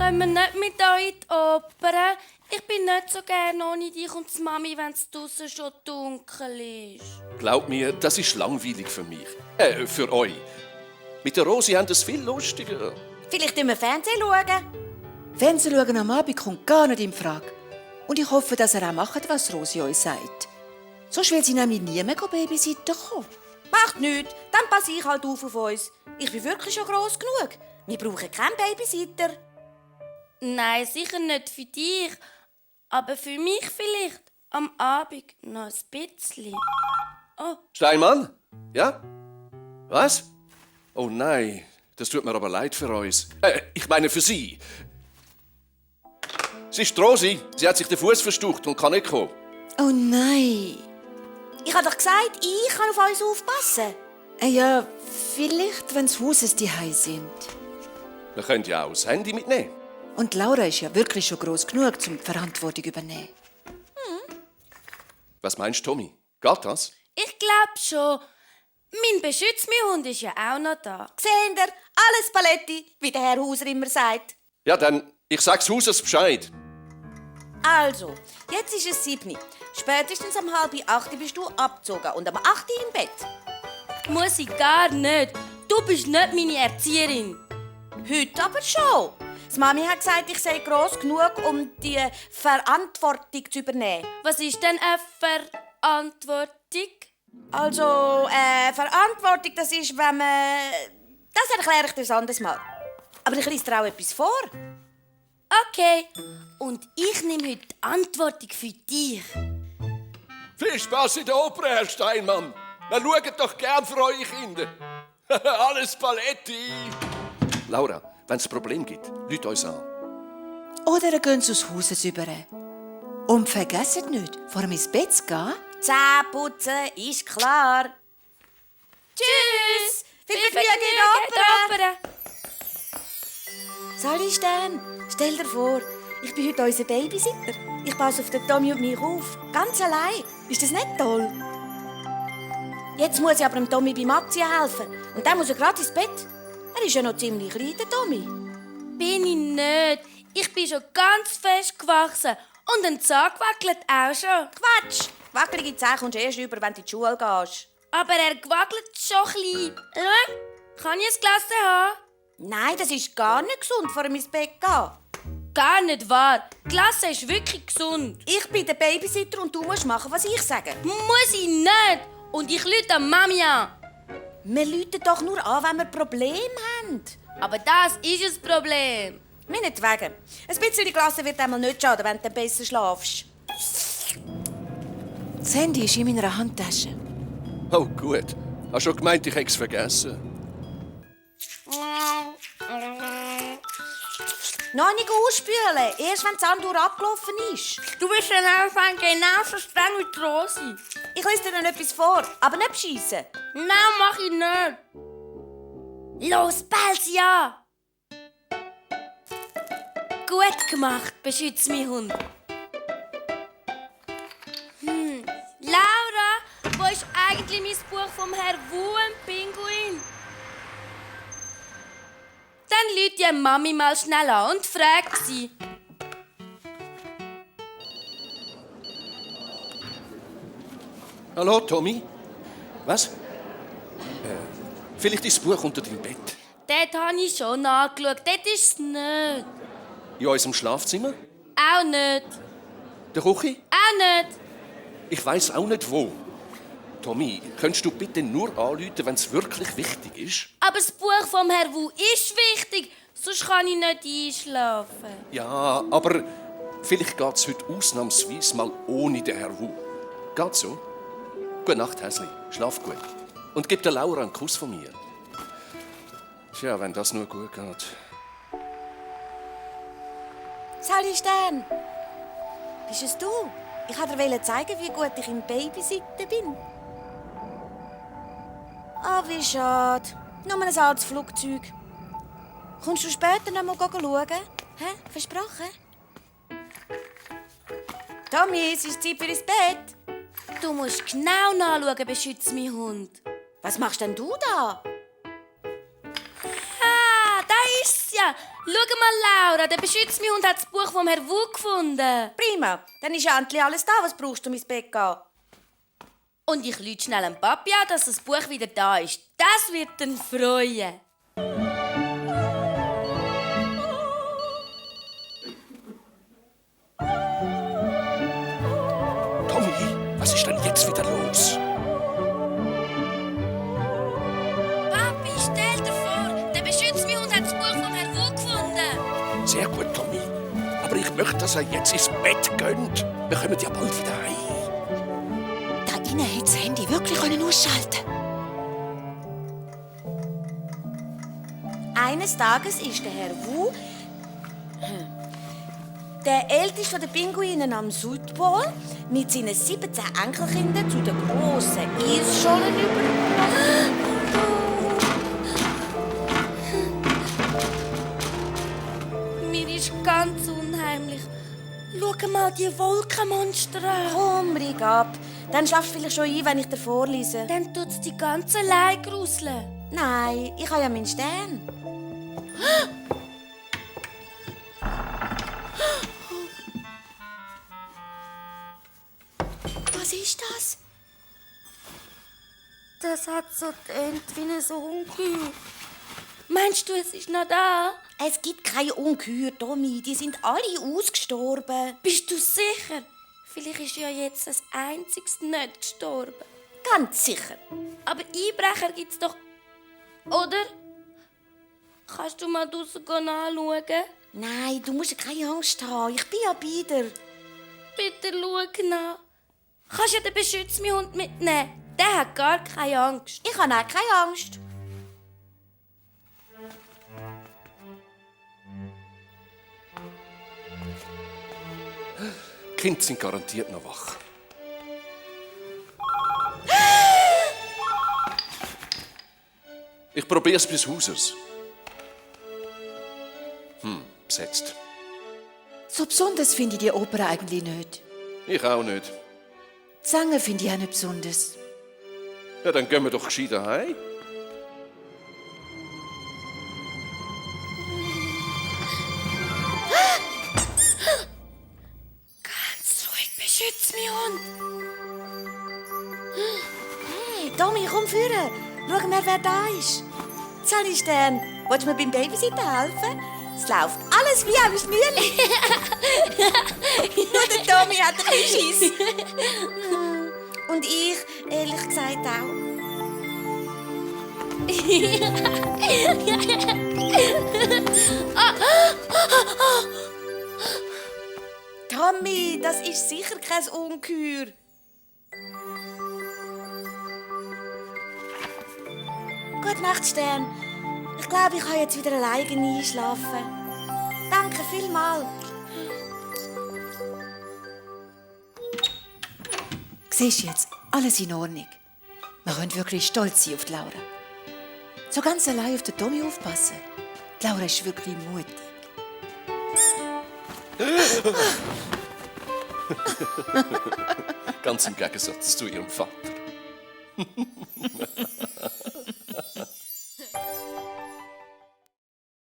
Können wir nicht mit euch in die Oper? Ich bin nicht so gerne ohne dich und die Mami, wenn es draussen schon dunkel ist. Glaub mir, das ist langweilig für mich. Für euch. Mit der Rosi haben das viel lustiger. Vielleicht schauen wir Fernsehen. Fernsehen schauen am Abend kommt gar nicht in Frage. Und ich hoffe, dass ihr auch macht, was Rosi euch sagt. Sonst will sie nämlich nie mehr Babysitten kommen. Macht nichts, dann passe ich halt auf uns. Ich bin wirklich schon gross genug. Wir brauchen keinen Babysitter. Nein, sicher nicht für dich. Aber für mich vielleicht am Abend noch ein bisschen. Oh, Steinmann? Ja? Was? Oh nein, das tut mir aber leid für uns. Ich meine für Sie. Es ist Rosi. Sie hat sich den Fuß verstaucht und kann nicht kommen. Oh nein. Ich habe doch gesagt, ich kann auf uns aufpassen. Ja, vielleicht, wenn das Haus die sind. Wir können ja auch das Handy mitnehmen. Und Laura ist ja wirklich schon gross genug, um die Verantwortung zu übernehmen. Was meinst du, Tommy? Geht das? ich glaube schon. Mein Beschützmihund ist ja auch noch da. Seht ihr? Alles Paletti, wie der Herr Hauser immer sagt. Ja, dann, ich sag's Hauses Bescheid. Also, jetzt ist es 7 Uhr. Spätestens um 7:30 bist du abgezogen und um 8 Uhr im Bett. Muss ich gar nicht. Du bist nicht meine Erzieherin. Heute aber schon. Die Mami hat gesagt, ich sei gross genug, um die Verantwortung zu übernehmen. Was ist denn eine Verantwortung? Also, Verantwortung, das ist, wenn man... Das erkläre ich dir ein anderes Mal. Aber ich lese dir auch etwas vor. Okay. Und ich nehme heute die Verantwortung für dich. Viel Spaß in der Oper, Herr Steinmann. Wir schauen doch gern für eure Kinder. Alles Paletti. Laura, wenn es ein Problem gibt, ruft uns an. Oder ihr geht aus Hauses über. Und vergesst nicht, vor dem ins Bett zu gehen. Zähne putzen ist klar. Tschüss! Viel Vergnügen in der Oper! Sali Stern, stell dir vor, ich bin heute unser Babysitter. Ich passe auf den Tommy und mich auf. Ganz allein. Ist das nicht toll? Jetzt muss ich aber dem Tommy beim Abziehen helfen. Und dann muss er gerade ins Bett. Er ist ja noch ziemlich klein, der Tommy. Bin ich nicht. Ich bin schon ganz fest gewachsen. Und ein Zahn wackelt auch schon. Quatsch! Wackelige Zähne kommst du erst über, wenn du in die Schule gehst. Aber er wackelt schon klein. Schau, kann ich ein Glas haben? Nein, das ist gar nicht gesund, vor dem ins Bett gehen. Gar nicht wahr. Die Klasse ist wirklich gesund. Ich bin der Babysitter und du musst machen, was ich sage. Muss ich nicht. Und ich rufe Mami an. Wir rufen doch nur an, wenn wir Probleme haben. Aber das ist das Problem. Meinetwegen. Ein bisschen die Klasse wird einmal nicht schaden, wenn du besser schlafst. Das Handy ist in meiner Handtasche. Oh, gut. Hast schon gemeint, ich hätte es vergessen. Noch nicht ausspülen, erst wenn die Sanduhr abgelaufen ist. Du bist am Anfang genauso streng wie die Rosi. Ich lese dir dann etwas vor, aber nicht beschissen. Nein, mach ich nicht. Los, bell's ja! Gut gemacht, beschütz mich Hund. Laura, wo ist eigentlich mein Buch vom Herrn Wu und Pinguin? Dann lüt die Mami mal schnell an und fragt sie. Hallo, Tommy? Was? Vielleicht ist das Buch unter deinem Bett. Dort habe ich schon nachgeschaut, dort ist es nicht. In unserem Schlafzimmer? Auch nicht. Der Küche? Auch nicht. Ich weiss auch nicht wo. Tommy, könntest du bitte nur anrufen, wenn es wirklich wichtig ist? Aber das Buch vom Herrn Wu ist wichtig, sonst kann ich nicht einschlafen. Ja, aber vielleicht geht es heute ausnahmsweise mal ohne den Herr Wu. Geht's so? Gute Nacht, Häsli. Schlaf gut. Und gib der Laura einen Kuss von mir. Tja, wenn das nur gut geht. Sali Stern, bist es du? Ich wollte dir zeigen, wie gut ich im Babysitten bin. Ah, wie schade. Nur ein altes Flugzeug. Kommst du später noch mal schauen? Hä? Versprochen? Tommy, es ist Zeit für ins Bett. Du musst genau nachschauen, beschütz meinen Hund. Was machst denn du da? Ah, da ist sie Katja, schau mal, Laura, der Beschützmihund hat das Buch vom Herrn Wu gefunden. Prima, dann ist ja endlich alles da, was brauchst du, um ins Bett gehen. Und ich lüte schnell dem Papi an, dass das Buch wieder da ist. Das wird ihn freuen. Tommy, was ist denn jetzt wieder los? Papi, stell dir vor, der Beschützmihund hat das Buch vom Herrn Wu gefunden. Sehr gut, Tommy. Aber ich möchte, dass er jetzt ins Bett geht. Wir kommen ja bald wieder heim. Da innen hätte das Handy wirklich ausschalten können. Eines Tages ist der Herr Wu, der älteste der Pinguinen am Südpol, mit seinen 17 Enkelkindern zu der grossen Eisschollen übergebracht. Mir ist ganz unheimlich. Schau mal die Wolkenmonster an. Komm, rig ab. Dann schlafst du vielleicht schon ein, wenn ich dir vorlese. Dann tut es die ganze allein gruseln. Nein, ich habe ja meinen Stern. Was ist das? Das hat so getönt wie ein Ungeheuer. Meinst du, es ist noch da? Es gibt keine Ungeheuer, Tommy. Die sind alle ausgestorben. Bist du sicher? Vielleicht ist ja jetzt das einziges nicht gestorben. Ganz sicher. Aber Einbrecher gibt's doch. Oder? Kannst du mal draussen anschauen? Nein, du musst keine Angst haben. Ich bin ja bei dir. Bitte schau nach. Kannst ja den Beschützmihund mitnehmen. Der hat gar keine Angst. Ich habe auch keine Angst. Die Kinder sind garantiert noch wach. Ich probiere es bis Hausers. Besetzt. So besonders finde ich die Oper eigentlich nicht. Ich auch nicht. Die Sänger finde ich auch nicht besonders. Ja, dann gehen wir doch gescheiter heim. Ganz ruhig, Beschützmihund. Hey, Tommy, komm führen. Schau mal, wer da ist. Sally Stern, willst du mir beim Babysitten helfen? Es läuft alles wie am Schnürli. Nur der Tommy hat ein bisschen Schiss. Und ich, ehrlich gesagt, auch. Tommy, das ist sicher kein Ungeheuer. Gute Nacht, Stern. Ich glaube, ich kann jetzt wieder alleine einschlafen. Danke vielmals. Siehst du jetzt, alles in Ordnung. Wir können wirklich stolz sein auf die Laura. So ganz allein auf den Tommy aufpassen. Die Laura ist wirklich mutig. Ganz im Gegensatz zu ihrem Vater.